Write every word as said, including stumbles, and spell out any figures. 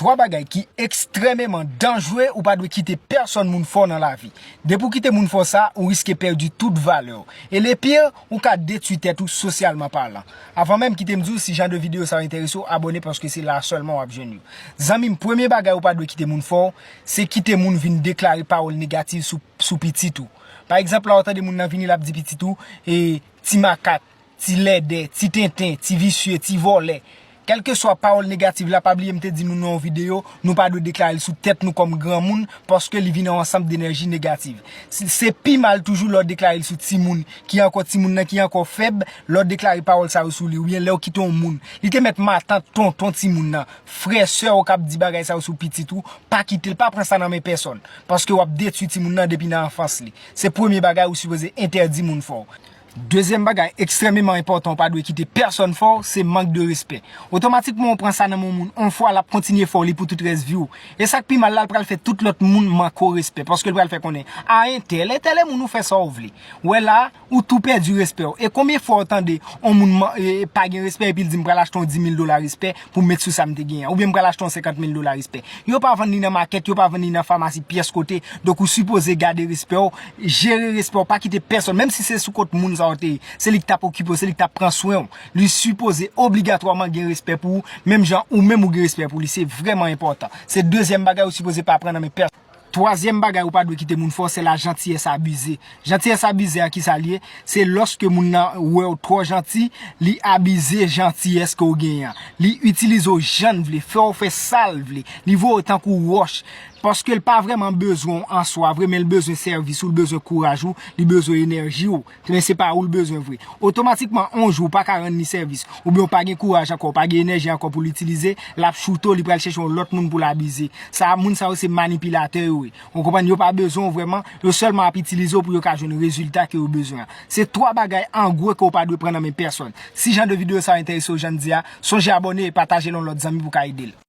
Twa bagay ki ekstrèmeman danjre ou pa dwe kite pèsonn moun fè w nan lavi. Depi w kite moun fè w sa, ou riske pèdi tout valè w. E le pire, ou ka detwi tèt ou sosyalman palan. Avan menm kite m di w si jan de videyo sa yo enterese w, abòne paske se la sèlman w ap jwenn yo. Zanmi m, premye bagay ou pa dwe kite moun fè w, se kite moun vin deklare pawòl negatif sou, sou pitit ou. Pa egzanp, la w tande moun nan vini l ap di pitit ou, e, ti makak, ti lèdè, ti tenten, ti visye, ti vòlè. Kèlkeswa pawòl negatif la, pa bliye m te di nou nan yon videyo, nou pa dwe deklare l sou tèt nou kòm granmoun, paske li vin yon ansanm denèji negatif. Se, se pi mal toujou lè w deklare l sou timoun, ki ankò timoun nan ki ankò fèb, lè w deklare pawòl sa yo sou li, oubyen lè w kite yon moun, li te mèt matant, tonton timoun nan, frè, sè w k ap di bagay sa yo sou pitit ou, pa kite l, pa pran sa nan men pèsonn, paske w ap detwi timoun nan depi nan anfans li. Se premye bagay ou sipoze entèdi moun fè w. Dezyèm bagay ekstrèmeman enpòtan ou pa dwe kite pèsonn fè w, se mank de respè. Otomatikman ou pran sa nan men yon moun, yon fwa l ap kontinye fè w li pou tout rès vi w. E sa k pi mal la, l pral fè tout lòt moun manke w respè, paske l pral fè konnen, a entèl, entèl e moun ou fè sa w vle. Ou wè la, ou tou pèdi respè w. E konbyen fwa w tande yon moun man- e, e pa gen respè epi l di m pral achte yon dis mil dola respè pou m met sou sa m te genyen an, oubyen m pral achte yon senkant mil dola respè. Yo pa vann li nan makèt, yo pa vann li nan famasi pyès kote. Donk ou sipoze gade respè w, jere respè w, pa kite pèsonn, menm si se sou kont moun sa w te ye, se li k t ap okipe w, se li k t ap pran swen w. Li sipoze obligatwaman gen respè pou ou, menm jan ou menm ou gen respè pou li. Se vrèman enpòtan. Se dezyèm bagay ou sipoze pa pran nan men pèsonn. Twazyèm bagay ou pa dwe kite moun fè w, se la jantiyès abize. Jantiyès abize a, kisa l ye? Se lòske moun nan wè w twò janti, li abize jantiyès ke w genyen an. Li itilize w jan l vle, fè w fè sa l vle. Li voye w tankou wòch. Paske l pa vrèman bezwen w an swa vre, men l bezwen sèvis ou, l bezwen kouraj ou, li bezwen enèji w. Men se pa ou l bezwen vre. Otomatikman, yon jou, ou pa ka rann li sèvis, oubyen ou pa gen kouraj ankò, ou pa gen enèji ankò pou l itilize, l ap choute w, li pral chèche yon lòt moun pou l abize. Sa, moun sa yo se manipilatè yo ye. Ou konprann? Yo pa bezwen w vrèman, yo sèlman ap itilize w pou yo ka jwenn rezilta ke yo bezwen an. Se twa bagay an gwo ke w pa dwe pran nan men pèsonn. Si jan de videyo sa yo enterese w, jan m di a, sonje abòne e pataje l yon lòt zanmi pou ka ede l.